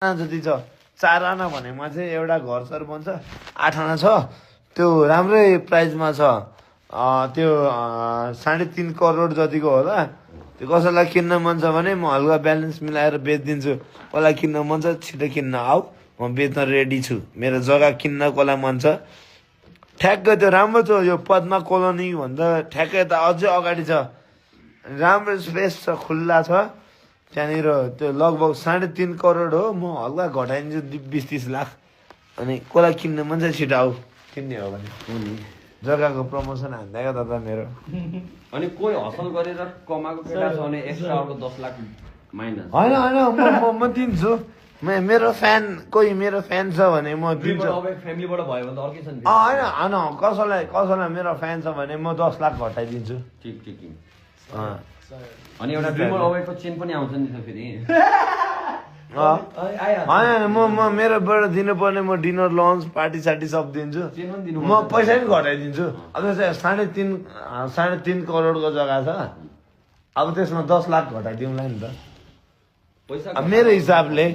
जति छ 4 आना भनेमा चाहिँ एउटा घर सर बन्छ 8 आना छ त्यो राम्रै प्राइसमा छ त्यो 3.5 करोड जतिको होला त्यो कसैलाई किन्न मन छ भने म हल्का ब्यालेन्स मिलाएर बेचिदिन्छु कसलाई किन्न मन छ छिटो किन्न आऊ म बेच्न रेडी छु मेरो जग्गा किन्न कसलाई मन छ ठ्याक्कै त्यो राम्रो छ यो पद्मा कोलोनी भन्दा ठ्याक्कै त अझै अगाडि छ राम्रो स्पेस छ खुल्ला छ त्यहाँनिर त्यो लगभग 3.5 करोड हो म हल्का घटाइदिन्छु 20-30 लाख अनि कसलाई किन्न मन छ छिटो आऊ किन्ने हो भने जग्गाको प्रमोसन हान्दा दादा मेरो अनि कोही हसल गरेर कमाएको केटा छ भने एक्स्ट्रा अर्को 10 लाख माइनस होइन म दिन्छु मेरो फ्यान कोही मेरो फ्यान छ भने म दिन्छु फ्यामिलीबाट भयो भने त अर्कै छ नि होइन कसैलाई मेरो फ्यान छ भने म 10 लाख घटाइदिन्छु ठिक अनि एउटा ड्रिमर अवेको चेन पनि आउँछ नि त फेरि होइन म मेरोबाट दिनुपर्ने म डिनर लन्च पार्टी सार्टी सब दिन्छु म पैसा पनि घटाइदिन्छु अब चाहिँ 3.5 करोडको जग्गा छ अब त्यसमा 10 लाख घटाइदिउँला नि त पैसा मेरो हिसाबले